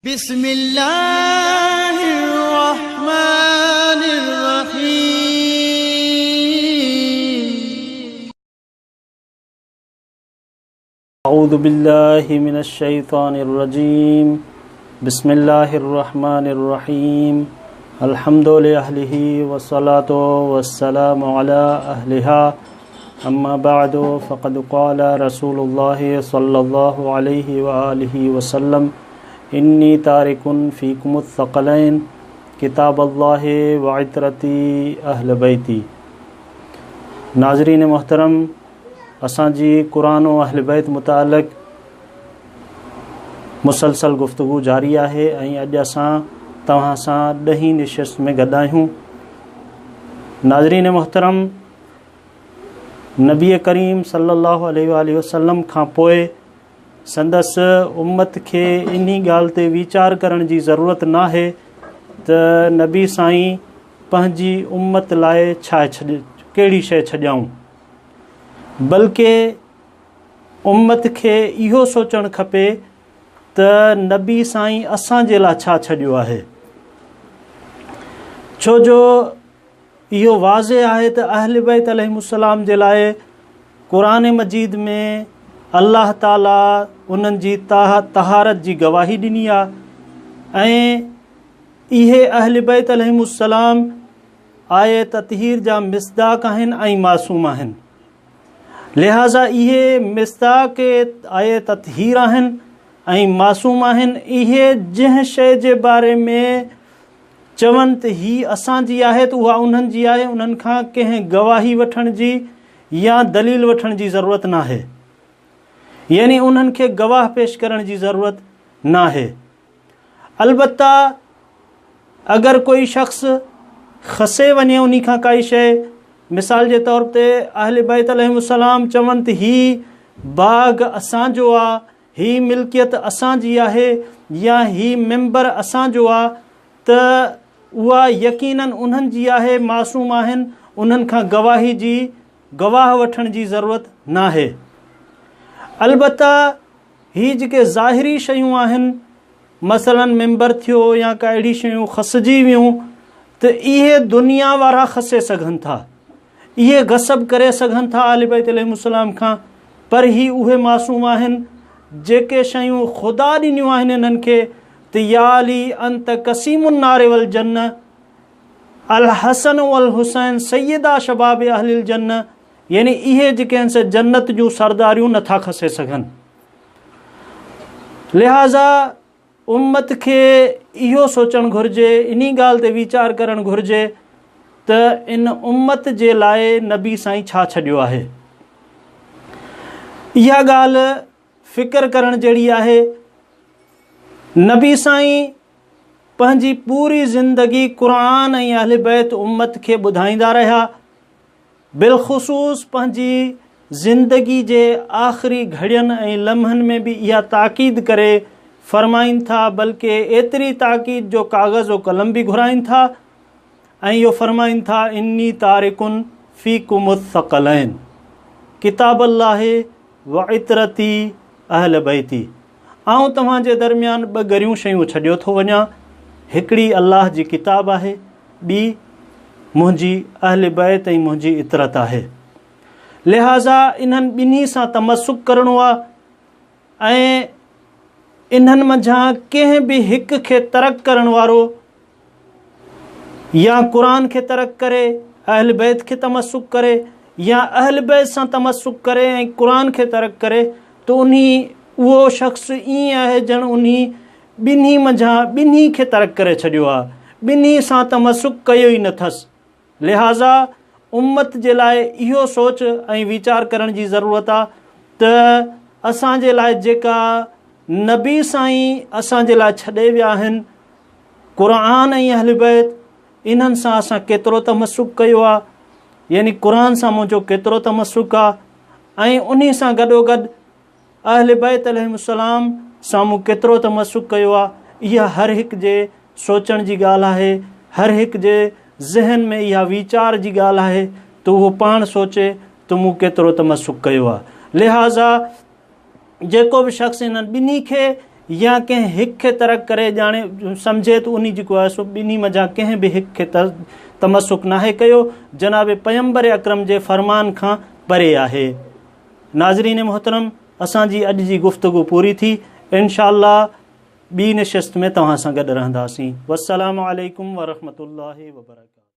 بسم الله الرحمن الرحيم. اعوذ بالله من الشيطان الرجيم بسم الله الرحمن الرحيم الحمد لأهله والصلاة والسلام على أهلها اما بعد فقد قال رسول الله صلى الله عليه وآله وسلم اني تارڪ فيڪم الثقلين ڪتاب الله وعترتي اهل بيتي ناظرين محترم اسان جي قرآن و اهل بيت متعلق مسلسل گفتگو جاري آهي ۽ اڄ اسان توهان سان ڏهين نشست ۾ گڏ آهيون. ناظرين محترم نبي ڪريم صلي الله عليه واٰله وسلم کان پوء سندس امت کي انهي ڳالهه تي ويچار ڪرڻ جي ضرورت ناهي ته نبي سائين پنهنجي امت لاء ڇا ڪهڙي شيء ڇڏيائون بلڪه امت کي اهو سوچڻ کپي ته نبي سائين اسان جي لاء ڇا ڇڏيو آهي ڇو جو اهو واضح آهي ته اهل بيت عليهم السلام جي لاء قرآن مجيد ۾ الله تعالي انهن جي طهارت جي گواهي ڏني آهي ۽ اهي اهل بيت عليهم السلام آية تطهير جا مصداق آهن ۽ معصوم آهن. لهٰذا اهي مصداق آية تطهير آهن ۽ معصوم آهن. اهي جنهن شيء جي باري ۾ چون ته هي اسان جي آهي ته اها انهن جي آهي، انهن کان ڪنهن گواهي وٺڻ جي يا دليل وٺڻ جي ضرورت ناهي. يعني انهن کي گواهه پيش ڪرڻ جي ضرورت ناهي. البته اگر ڪوئي شخص کسي وڃي انهي کان ڪائي شيء، مثال جي طور تي اهل بيت عليهم السلام چون ته هي باغ اسان جو آ، هي ملڪيت اسان جي آهي يا هي ممبر اسان جو آ ته اها يقيناً انهن جي آهي، معصوم آهن، انهن کان گواهي جي گواهه وٺڻ جي ضرورت ناهي. البته هي جيڪي ظاهري شيون آهن مثلاً منبر ٿيو يا ڪا اهڙي شيون کسجي ويون ته اهي دنيا وارا کسي سگهن ٿا، اهي غصب ڪري سگهن ٿا اهل بيت عليهم السلام کان، پر هي اهي معصوم آهن جيڪي شيون خدا ڏنيون آهن انهن کي ته يا علي انت قسيم النار والجنه الحسن والحسين سيدا شباب اهل الجنه يعني اهي جيڪي آهن سي جنت جون سرداريون نٿا کسي سگهن. لهٰذا امت کي اهو سوچڻ گهرجي، انهي ڳالهه تي ويچار ڪرڻ گهرجي ته ان امت جي لاء نبي سائين ڇا ڇڏيو آهي. اها ڳالهه فڪر ڪرڻ جهڙي آهي. نبي سائين پنهنجي پوري زندگي قرآن ۽ اهل بيت امت کي ٻڌائيندا رهيا. بالخصوص پنهنجي زندگي جي آخري گهڙين ۽ لمحن ۾ به اها تاڪيد ڪري فرمائين ٿا بلڪه ايتري تاڪيد جو ڪاغذ و قلم به گهرائين ٿا ۽ اهو فرمائين ٿا اني تارڪ فيڪم الثقلين ڪتاب الله و عترتي اهل بيتي آئون توهان جي درميان ٻه ڳريون شيون ڇڏيو ٿو وڃان هڪڙي الله جي ڪتاب آهي ٻي منهنجي اهل بيت ۽ منهنجي عترت آهي. لهٰذا انهن ٻنهي سان تمسڪ ڪرڻو آهي ۽ انهن منجهان ڪنهن به هڪ کي ترڪ ڪرڻ وارو يا قرآن کي ترڪ ڪري اهل بيت کي تمسڪ ڪري يا اهل بيت سان تمسڪ ڪري ۽ قرآن کي ترڪ ڪري ته انهي اهو شخص ائين آهي ڄڻ انهي ٻنهي منجهان ٻنهي کي ترڪ ڪري ڇڏيو آهي، ٻنهي سان تمسڪ ڪيو ئي نه ٿس. لهٰذا امت جي لاء اهو سوچ ۽ ويچار ڪرڻ جي ضرورت آهي ته اسان جي لاء جيڪا نبي سائين اسان جي لاء ڇڏي ويا آهن، قرآن ۽ اهل بيت، انهن سان اسان ڪيترو تمسڪ ڪيو آهي، يعني قرآن سان منهنجو ڪيترو تمسڪ آهي ۽ انهي سان گڏوگڏ اهل بيت عليهم السلام سان مون ڪيترو تمسڪ ڪيو آ، اها هر هڪ جي سوچڻ جي ڳالهه آهي، هر هڪ جي ذهن ۾ اها ويچار جي ڳالهه آهي ته اهو پاڻ سوچي ته مون ڪيترو تمسڪ ڪيو آ. لهٰذا جيڪو به شخص انهن ٻنهي کي يا ڪنهن هڪ کي ترڪ ڪري ڄاڻي سمجهي ته انهي جيڪو آهي سو ٻنهي منجهان ڪنهن به هڪ کي تمسڪ ناهي ڪيو، جناب پيمبر اڪرم جي فرمان کان پري آهي. ناظرين محترم اسان جي اڄ جي گفتگو پوري ٿي، انشاء الله ٻي نشست ۾ توهان سان گڏ رهنداسين. والسلام عليڪم ورحمة الله وبرڪاته.